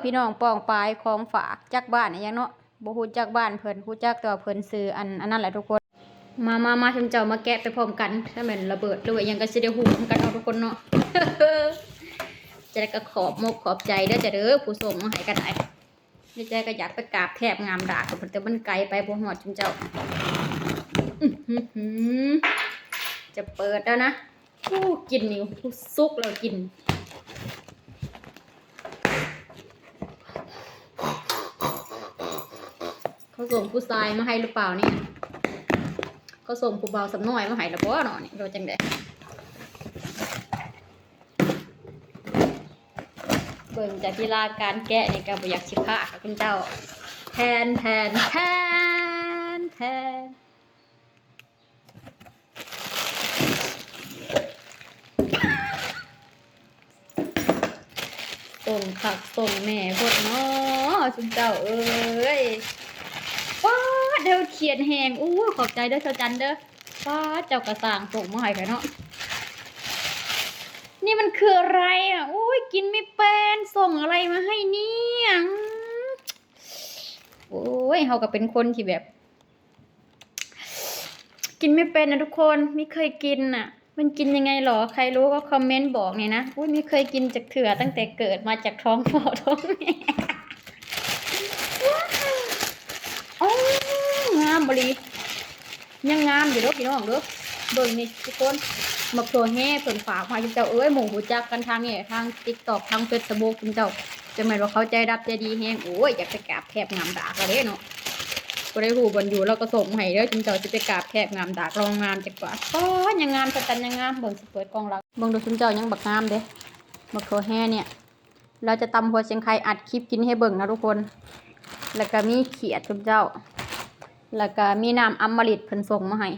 ພີ່ນ້ອງປ້ອງປາຍຂອງຝາກ ຈັກບ້ານອີ່ຫຍັງເນາະ ບໍ່ຮູ້ຈັກບ້ານເພິ່ນ ຮູ້ຈັກແຕ່ວ່າເພິ່ນຊື່ອັນ ອັນນັ້ນແຫຼະທຸກຄົນ. ມາ ມາ ມາ ຊຸມເຈົ້າມາແກະໄປພ້ອມກັນ ຖ້າແມ່ນລະເບີດ ຫຼືວ່າອີ່ຫຍັງກໍຊິໄດ້ຮູ້ນຳກັນເນາະທຸກຄົນເນາະ. ຈັ່ງໃດກໍຂອບມົກຂອບໃຈເດີ ເດີ ຜູ້ສົ່ງມາໃຫ້ກໍໄດ້. ໃນໃຈກໍຢາກໄປກາບແທບງາມດາກ ແຕ່ມັນໄກໄປບໍ່ຮອດຊຸມເຈົ້າ. ອືຫື ຈະເປີດແລ້ວນະ. ໂອ້ ກິ່ນນີ້ສຸກແລ້ວ ກິ່ນ ເຂົາສົ່ງຜູ້ຊາຍມາໃຫ້ຫຼືເປົ່ານີ້? ເຂົາສົ່ງຜູ້ບ່າວສ່ຳນ້ອຍມາໃຫ້ລະບໍ່ເນາະນີ້ ຫຼືວ່າຈັ່ງໃດ? ເບິ່ງຈາກລີລາການແກະນີ້ກໍບໍ່ຢາກຊິພາດດອກເຈົ້າ. ແທນ ແທນ ແທນ ແທນ. ສົ່ງຄັກສົ່ງແນ່ໂພດເນາະ ຊຸມເຈົ້າເອີຍ. ປາດ ແນວຂຽນແຮງ. ໂອ້ຍ ຂອບໃຈເດີສາວຈັນເດີ. ປາດ ເຈົ້າກະຊ່າງສົ່ງມາໃຫ້ຂ້ອຍເນາະ. ນີ້ມັນຄືອະໄລອະ? ໂອ້ຍ ກິນໄມ່ເປັນ ສົ່ງອະໄລມາໃຫ້ນີ້. ອືມ ໂອ້ຍ ເຮົາກໍເປັນຄົນທີ່ແບບ ກິນໄມ່ເປັນນະທຸກຄົນ ໄມ່ເຄີຍກິນນະ. ມັນກິນຍັງໄງຫຼໍ? ໃຄຮູ້ກໍຄອມເມັນບອກແດ່ນະ. ອຸ້ຍ ໄມ່ເຄີຍກິນຈັກເທື່ອ ຕັ້ງແຕ່ເກີດມາຈາກທ້ອງພໍ່ທ້ອງແມ່. ໂອ້ ງາມອີ່ຫຼີ. ຍັງງາມຢູ່ເດີພີ່ນ້ອງເດີ. ເບິ່ງນີ້ທຸກຄົນ ໝາກຖົ່ວແຮ່ເພິ່ນຝາກມາໃຫ້ເຈົ້າເອີຍ. ໝູ່ຮູ້ຈັກກັນທາງນີ້ ທາງຕິກຕັອກ ທາງເຟສບຸກ ເຈົ້າ ຈັ່ງແມ່ນວ່າເຂົາໃຈດຳໃຈດີແຮງ. ໂອ້ຍ ຢາກໄປກາບແທບງາມດາກລະເດ້ເນາະ. ບໍ່ໄດ້ຮູ້ບ່ອນຢູ່ ລາວກໍສົ່ງມາໃຫ້ເດີ ຊຸມເຈົ້າ ຊິໄປກາບແທບງາມດາກລອງງາມຈັກວ່າ. ປາດ ຍັງງາມ ສາວຈັນຍັງງາມ. ເບິ່ງຊິເປີດກ່ອງລາວ ເບິ່ງດູ ຊຸມເຈົ້າ ຍັງບັກງາມເດ້ ໝາກຖົ່ວແຮ່ນີ້. ລາວຈະຕຳຫົວຊິງໄຄ ອັດຄລິບກິນໃຫ້ເບິ່ງນະທຸກຄົນ. ແລ້ວກໍມີຂຽດ ຊຸມເຈົ້າ ແລ້ວກໍມີນ້ຳອຳມະລິດເພິ່ນສົ່ງມາໃຫ້.